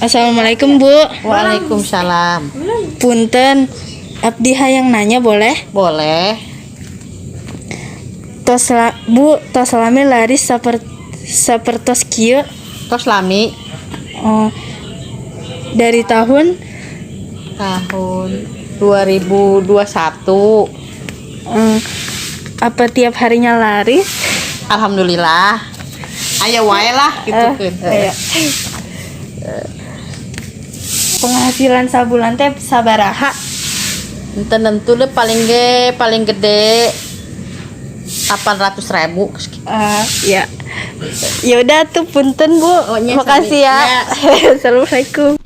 Assalamualaikum, Bu. Waalaikumsalam. Punten, abdi hayang nanya, boleh? Boleh. Tos Bu, tos lami laris sapertos kieu? Tos lami. Oh, dari tahun? Tahun 2021. Apa tiap harinya laris? Alhamdulillah. Aya wae lah gitu kan. Aya. Penghasilan sabulan teh sabaraha? Ente nentu deh, paling ge paling gede 800 ribu. Ya. Ya udah tuh, punten, Bu. Oh, nya, Makasih sami. ya. Assalamualaikum.